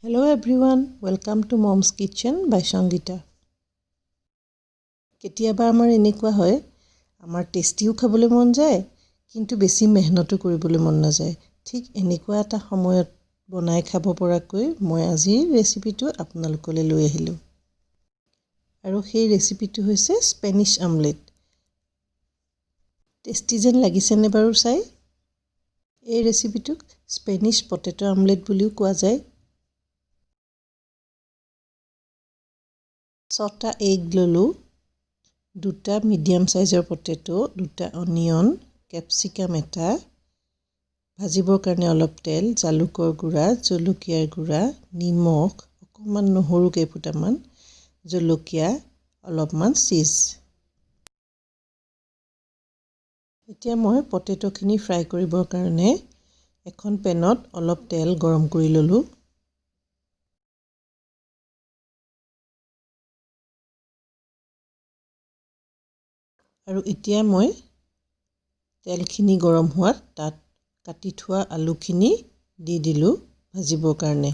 Hello everyone, welcome to Mom's Kitchen by Sangeeta. কেতিয়াবা আমাৰ এনেকুৱা হয়, আমাৰ টেষ্টিও খাবলৈ মন যায়, কিন্তু বেছি মেহনতো কৰিবলৈ মন নাযায়। ঠিক এনেকুৱা এটা সময়ত বনাই খাব পৰাকৈ মই আজিৰ ৰেচিপিটো আপোনালোকলৈ লৈ আহিলোঁ। আৰু সেই ৰেচিপিটো হৈছে স্পেনিছ আমলেট। টেষ্টি যেন লাগিছেনে বাৰু চাই? এই ৰেচিপিটোক স্পেনিছ পটেট' আমলেট বুলিও কোৱা যায়। 6টা এগ ল'লোঁ, 2টা মিডিয়াম চাইজৰ পটেট', 2টা অনিয়ন, কেপচিকাম এটা, ভাজিবৰ কাৰণে অলপ তেল, জালুকৰ গুড়া, জলকীয়াৰ গুড়া, নিমখ, অকণমান নহৰু কেইফুটামান, জলকীয়া, অলপমান চীজ। এতিয়া মই পটেট'খিনি ফ্ৰাই কৰিবৰ কাৰণে এখন পেনত অলপ তেল গৰম কৰি ল'লোঁ। আৰু এতিয়া মই তেলখিনি গৰম হোৱাত তাত কাটি থোৱা আলুখিনি দি দিলোঁ ভাজিবৰ কাৰণে।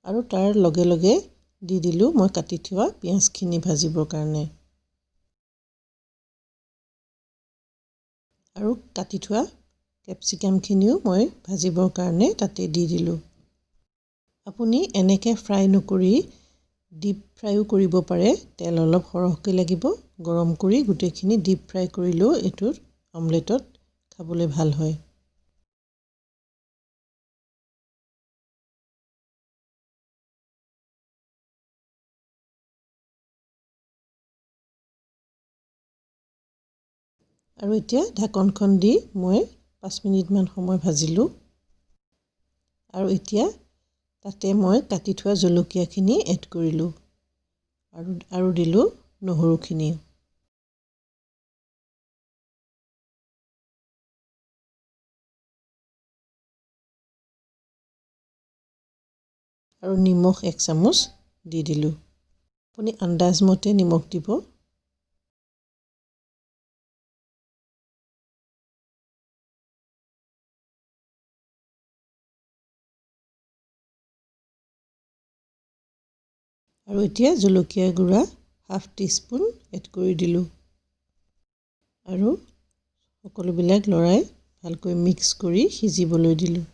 আৰু তাৰ লগে লগে দি দিলোঁ মই কাটি থোৱা পিঁয়াজখিনি ভাজিবৰ কাৰণে। আৰু কাটি থোৱা কেপচিকামখিনিও মই ভাজিবৰ কাৰণে তাতে দি দিলোঁ। আপুনি এনেকৈ ফ্ৰাই নকৰি ডিপ ফ্ৰাইও কৰিব পাৰে। তেল অলপ সৰহকৈ লাগিব, গৰম কৰি গোটেইখিনি ডিপ ফ্ৰাই কৰিলেও এইটোত অমলেটত খাবলৈ ভাল হয়। আৰু এতিয়া ঢাকনখন দি মই 5 মিনিটমান সময় ভাজিলোঁ। আৰু এতিয়া তাতে মই কাটি থোৱা জলকীয়াখিনি এড কৰিলোঁ আৰু দিলোঁ নহৰুখিনি। আৰু নিমখ 1 চামুচ দি দিলোঁ। আপুনি আন্দাজমতে নিমখ দিব। আৰু এতিয়া জলকীয়া গুড়া হাফ টিস্পুন এড কৰি দিলোঁ। আৰু সকলোবিলাক লৰাই ভালকৈ মিক্স কৰি সিজিবলৈ দিলোঁ।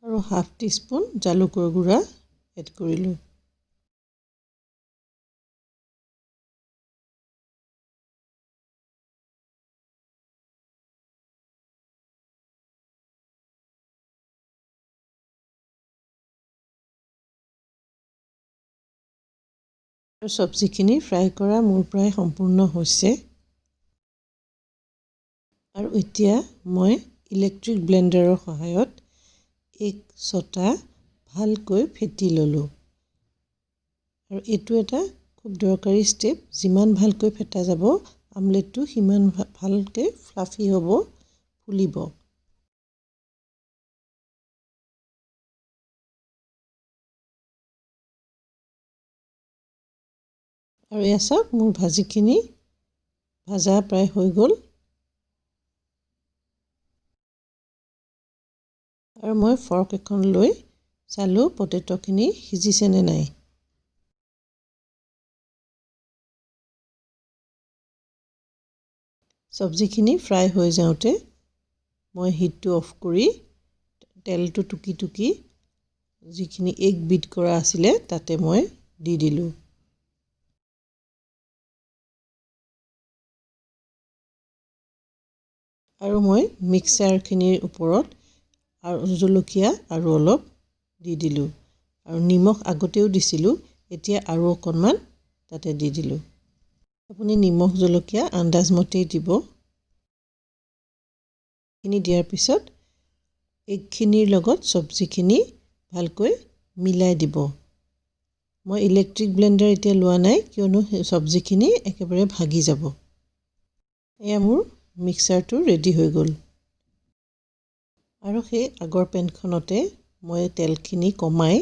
আৰু হাফ টিস্পুন জালুকৰ গুড়া এড কৰিলোঁ। আৰু চব্জিখিনি ফ্ৰাই কৰা মোৰ প্ৰায় সম্পূৰ্ণ হৈছে। আৰু এতিয়া মই ইলেক্ট্ৰিক ব্লেণ্ডাৰৰ সহায়ত এগ 6টা ভালকৈ ফেটি ল'লোঁ। আৰু এইটো এটা খুব দৰকাৰী ষ্টেপ, যিমান ভালকৈ ফেটা যাব আমলেটটো সিমান ভালকৈ ফ্লাফি হ'ব, ফুলিব। আৰু এয়া চাওক, মোৰ ভাজিখিনি ভাজা প্ৰায় হৈ গ'ল। আৰু মই ফৰ্ক এখন লৈ চালোঁ পটেট'খিনি সিজিছে নে নাই। চব্জিখিনি ফ্ৰাই হৈ যাওঁতে মই হিটটো অফ কৰি তেলটো টুকি টুকি যিখিনি এগ বিট কৰা আছিলে তাতে মই দি দিলোঁ। আৰু মই মিক্সাৰখিনিৰ ওপৰত আৰু জলকীয়া আৰু অলপ দি দিলোঁ। আৰু নিমখ আগতেও দিছিলোঁ, এতিয়া আৰু অকণমান তাতে দি দিলোঁ। আপুনি নিমখ জলকীয়া আন্দাজমতেই দিব। এইখিনি দিয়াৰ পিছত এগখিনিৰ লগত চব্জিখিনি ভালকৈ মিলাই দিব। মই ইলেক্ট্ৰিক ব্লেণ্ডাৰ এতিয়া লোৱা নাই, কিয়নো চব্জিখিনি একেবাৰে ভাগি যাব। এয়া মোৰ মিক্সাৰটো ৰেডি হৈ গ'ল। আৰু সেই আগৰ পেনখনতে মই তেলখিনি কমাই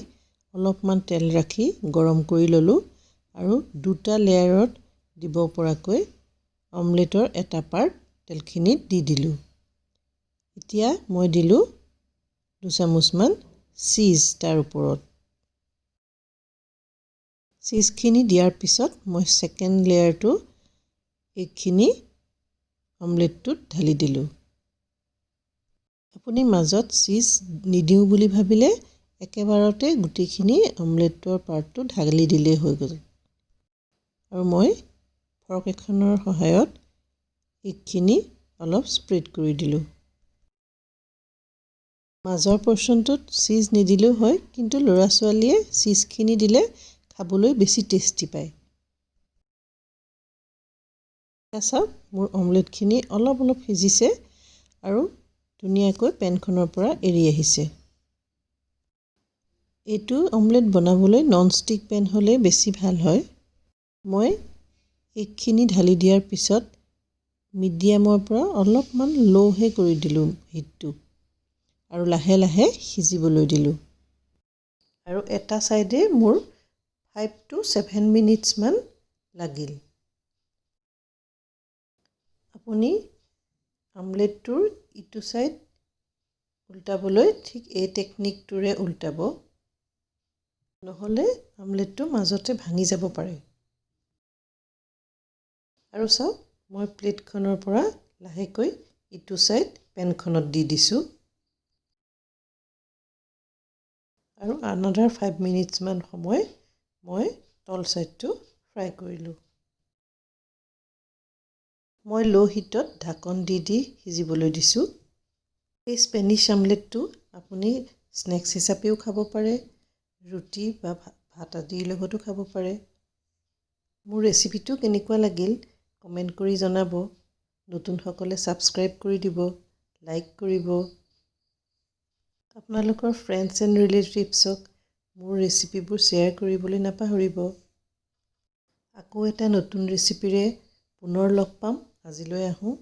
অলপমান তেল ৰাখি গৰম কৰি ল'লোঁ। আৰু দুটা লেয়াৰত দিব পৰাকৈ অমলেটৰ এটা পাৰ্ট তেলখিনিত দি দিলোঁ। এতিয়া মই দিলোঁ 2 চামুচমান চীজ তাৰ ওপৰত। চীজখিনি দিয়াৰ পিছত মই ছেকেণ্ড লেয়াৰটো এইখিনি অমলেটটোত ঢালি দিলোঁ। আপুনি মাজত চীজ নিদিওঁ বুলি ভাবিলে একেবাৰতে গোটেইখিনি অমলেটৰ পাৰ্টটো ঢালি দিলেই হৈ গ'ল। আৰু মই ফৰ্ক এখনৰ সহায়ত এইখিনি অলপ স্প্ৰেড কৰি দিলোঁ। মাজৰ পৰ্চনটোত চীজ নিদিলেও হয়, কিন্তু ল'ৰা ছোৱালীয়ে চীজখিনি দিলে খাবলৈ বেছি টেষ্টি পায়। চাওক, মোৰ অমলেটখিনি অলপ অলপ সিজিছে আৰু ধুনীয়াকৈ পেনখনৰ পৰা এৰি আহিছে। এইটো অমলেট বনাবলৈ নন ষ্টিক পেন হ'লে বেছি ভাল হয়। মই এইখিনি ঢালি দিয়াৰ পিছত মিডিয়ামৰ পৰা অলপমান ল'হে কৰি দিলোঁ হিটটো আৰু লাহে লাহে সিজিবলৈ দিলোঁ। আৰু এটা ছাইডে মোৰ 5 টু 7 মিনিটছমান লাগিল। আপুনি অমলেটটোৰ ইটো ছাইড উল্টাবলৈ ঠিক এই টেকনিকটোৰে উল্টাব, নহ'লে অমলেটটো মাজতে ভাঙি যাব পাৰে। আৰু চাওক, মই প্লেটখনৰ পৰা লাহেকৈ ইটো ছাইড পেনখনত দি দিছোঁ আৰু আনাডাৰ 5 মিনিটছমান সময় মই তল ছাইডটো ফ্ৰাই কৰিলোঁ। মই ল' হিটত ঢাকন দি দি সিজিবলৈ দিছোঁ। এই স্পেনিছ অমলেটটো আপুনি স্নেক্স হিচাপেও খাব পাৰে, ৰুটি বা ভাত আদিৰ লগতো খাব পাৰে। মোৰ ৰেচিপিটো কেনেকুৱা লাগিল কমেণ্ট কৰি জনাব। নতুনসকলে ছাবস্ক্ৰাইব কৰি দিব, লাইক কৰিব। আপোনালোকৰ ফ্ৰেণ্ডছ এণ্ড ৰিলেটিভছক মোৰ ৰেচিপিবোৰ শ্বেয়াৰ কৰিবলৈ নাপাহৰিব। আকৌ এটা নতুন ৰেচিপিৰে পুনৰ লগ পাম। আজিলৈ আহোঁ।